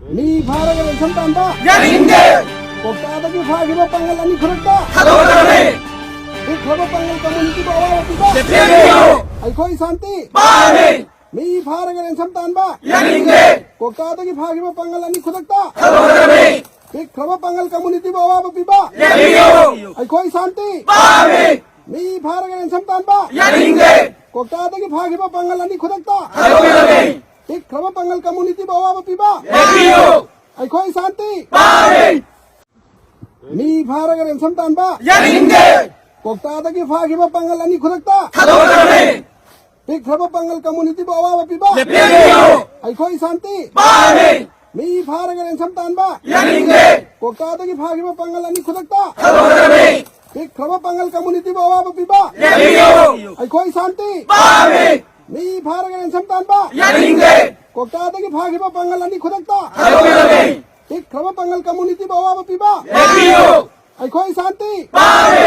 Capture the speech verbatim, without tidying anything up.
ꯃꯤ ꯐꯥꯔꯒ ꯔꯦꯟꯁꯝ ꯇꯥꯟꯕ ꯌꯥꯅꯤꯡꯗꯦ꯫ ꯀꯣꯛꯇꯥꯗꯒꯤ ꯐꯥꯈꯤꯕ ꯄꯥꯡꯒꯜ ꯑꯅꯤ ꯈꯨꯗꯛꯇ ꯊꯥꯗꯣꯛꯀꯗꯕꯅꯤ꯫ ꯄꯤꯛꯈ꯭ꯔꯕ ꯄꯥꯡꯒꯜ ꯀꯝꯃꯨꯅꯤꯇꯤꯕꯨ ꯑꯋꯥꯕ ꯄꯤꯕ ꯂꯦꯞꯄꯤꯌꯨ꯫ ꯑꯩꯈꯣꯏ ꯁꯥꯟꯇꯤ꯫ ꯄꯥꯝꯃꯤ꯫ ꯃꯤ ꯐꯥꯔꯒ ꯔꯦꯟꯁꯝ ꯇꯥꯟꯕ ꯌꯥꯅꯤꯡꯗꯦ꯫ ꯀꯣꯛꯇꯥꯗꯒꯤ ꯐꯥꯈꯤꯕ ꯄꯥꯡꯒꯜ ꯑꯅꯤ ꯈꯨꯗꯛꯇ ꯊꯥꯗꯣꯛꯀꯗꯕꯅꯤ꯫ ꯄꯤꯛꯈ꯭ꯔꯕ ꯄꯥꯡꯒꯜ ꯀꯝꯃꯨꯅꯤꯇꯤꯕꯨ ꯑꯋꯥꯕ ꯄꯤꯕ ꯂꯦꯞꯄꯤꯌꯨ꯫ ꯑꯩꯈꯣꯏ ꯁꯥꯟꯇꯤ꯫ ꯄꯥꯝꯃꯤ꯫ ꯃꯤ ꯐꯥꯔꯒ ꯔꯦꯟꯁꯝ ꯇꯥꯟꯕ ꯌꯥꯅꯤꯡꯗꯦ꯫ ꯀꯣꯛꯇꯥꯗꯒꯤ ꯐꯥꯈꯤꯕ ꯄꯥꯡꯒꯜ ꯑꯅꯤ ꯈꯨꯗꯛꯇ ꯊꯥꯗꯣꯛꯀꯗꯕꯅꯤ꯫ ꯄꯤꯛꯈ꯭ꯔꯕ ꯄꯥꯡꯒꯜ ꯀꯝꯃꯨꯅꯤꯇꯤꯕꯨ ꯑꯋꯥꯕ ꯄꯤꯕ ꯂꯦꯞꯄꯤꯌꯨ꯫ ꯑꯩꯈꯣꯏ ꯁꯥꯟꯇꯤ꯫ ꯄꯥꯝꯃꯤ꯫ ꯃꯤ ꯐꯥꯔꯒ ꯔꯦꯟꯁꯝ ꯇꯥꯟꯕ ꯌꯥꯅꯤꯡꯗꯦ꯫ ꯀꯣꯛꯇꯥꯗꯒꯤ ꯐꯥꯈꯤꯕ ꯄꯥꯡꯒꯜ ꯑꯅꯤ ꯈꯨꯗꯛꯇ ꯊꯥꯗꯣꯛꯀꯗꯕꯅꯤ꯫ ꯄꯤꯛꯈ꯭ꯔꯕ ꯄꯥꯡꯒꯜ ꯀꯝꯃꯨꯅꯤꯇꯤꯕꯨ ꯑꯋꯥꯕ ꯄꯤꯕ ꯂꯦꯞꯄꯤꯌꯨ꯫ ꯑꯩꯈꯣꯏ ꯁꯥꯟꯇꯤ꯫ ꯄꯥꯝꯃꯤ꯫ ꯃꯤ ꯐꯥꯔꯒ ꯔꯦꯟꯁꯝ ꯇꯥꯟꯕ ꯌꯥꯅꯤꯡꯗꯦ꯫ ꯀꯣꯛꯇꯥꯗꯒꯤ ꯐꯥꯈꯤꯕ ꯄꯥꯡꯒꯜ ꯑꯅꯤ ꯈꯨꯗꯛꯇ ꯊꯥꯗꯣꯛꯀꯗꯕꯅꯤ꯫ ꯄꯤꯛꯈ꯭ꯔꯕ ꯄꯥꯡꯒꯜ ꯀꯝꯃꯨꯅꯤꯇꯤꯕꯨ ꯑꯋꯥꯕ ꯄꯤꯕ ꯂꯦꯞꯄꯤꯌꯨ꯫ ꯑꯩꯈꯣꯏ ꯁꯥꯟꯇꯤ꯫ ꯄꯥꯝꯃꯤ꯫ ꯃꯤ ꯐꯥꯔꯒ ꯔꯦꯟꯁꯝ ꯇꯥꯟꯕ ꯌꯥꯅꯤꯡꯗꯦ꯫ ꯀꯣꯛꯇꯥꯗꯒꯤ ꯐꯥꯈꯤꯕ ꯄꯥꯡꯒꯜ ꯑꯅꯤ ꯈꯨꯗꯛꯇ ꯊꯥꯗꯣꯛꯀꯗꯕꯅꯤ꯫ ꯄꯤꯛꯈ꯭ꯔꯕ ꯄꯥꯡꯒꯜ ꯀꯝꯃꯨꯅꯤꯇꯤꯕꯨ ꯑꯋꯥꯕ ꯄꯤꯕ ꯂꯦꯞꯄꯤꯌꯨ꯫ ꯑꯩꯈꯣꯏ ꯁꯥꯟꯇꯤ꯫ ꯄꯥꯝꯃꯤ꯫